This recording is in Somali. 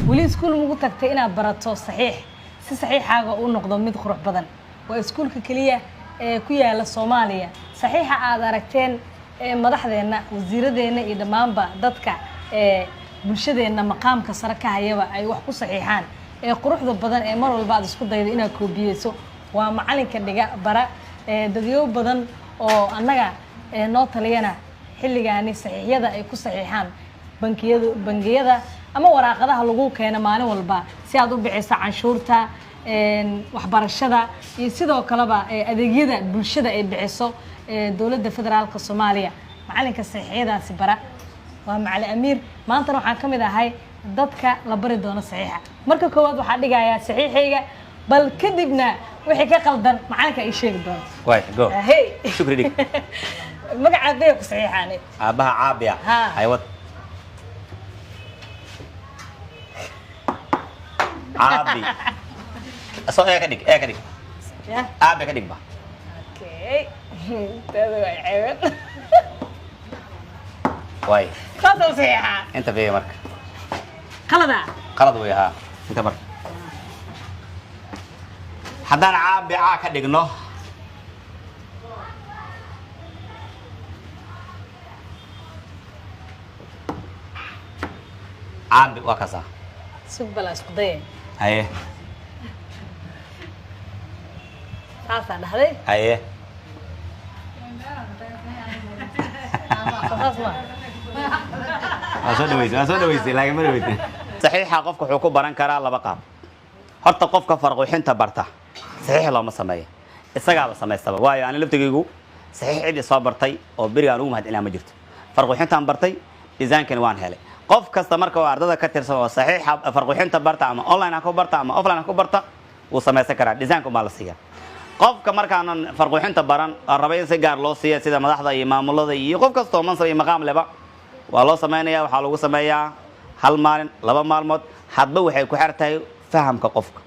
Weli iskuul mugu tagtay inaad barato saxiix si saxiixaaga uu noqdo mid qurux badan? Waa iskuulka keliya ee ku yaala Soomaaliya. Saxiixa aad aragteen ee madaxdeenna, wasiiradeenna iyo dhammaanba dadka ee bulshadeenna maqaamka sare ka hayaba ay wax ku saxiixaan ee quruxda badan ee mar walba aad isku daydo inaad koobiyeyso, waa macalinka dhiga bara ee dadyo badan oo annaga ee noo taliyana xilligaani saxiixyada ay ku saxiixaan bankiyadu, bangiyada ama waraaqadaha lagu keeno maalin walba si aad u bixiso canshuurta, waxbarashada iyo sidoo kaleba adeegyada bulshada ay bixiso dowladda federaalka Soomaaliya. Macalinka saxiixyadaasi bara waa Macalin Amiir. Maantana waxaan ka mid ahay dadka la bari doono saxiixa. Marka koowaad waxaa dhigayaa saxiixayga, bal kadibna wixii ka qaldan macalinka ay sheegi doono. Waay, go. Hey. Shukri, dhig. Magaca aabbahay ku saxiixaane. Aabbaha caabiya. Ha. Haywad caabi soo ee ka dhig, ee ka dhig. Ya. Aabe ka dhig ba. Okay, taada waa ceeban. Waay. Saasoo saxiixaa. Inta beeya marka. Qalada. Qalad wey, haa. Inta marka haddaan caabi caa ka dhigno, caabi waa kasaa. Sug, bala isku daye. Haye. Saasaa dhahday. Haye. Soo saas ma Waa soo dhaweysay, waa soo dhaweysay, laakiin ma dhaweysay. Saxiixa qofka wuxuu ku baran karaa laba qaab. Horta qofka farquxinta barta saxiix looma sameeyo, isagaaba samaystaba. Waayo, ani laftigaygu saxiix cid soo bartay oo berigaan ugu mahadcelinaa ma jirto. Farquxintaan bartay, designkani waan helay. Qof kasta marka oo ardada ka tirsan oo saxiixa farquxinta barta, ama online ha ku barta ama offline ha ku barta, wuu samaysan karaa. Designka umaa la siiya. Qofka markaanan farquxinta baran oo raba in si gaar loo siiya, sida madaxda iyo maamulada iyo qof kastoo mansab iyo maqaam leba, waa loo samaynaya. Waxaa lagu sameeyaa hal maalin, 2 maalmood, hadba waxay ku xer tahay fahamka qofka.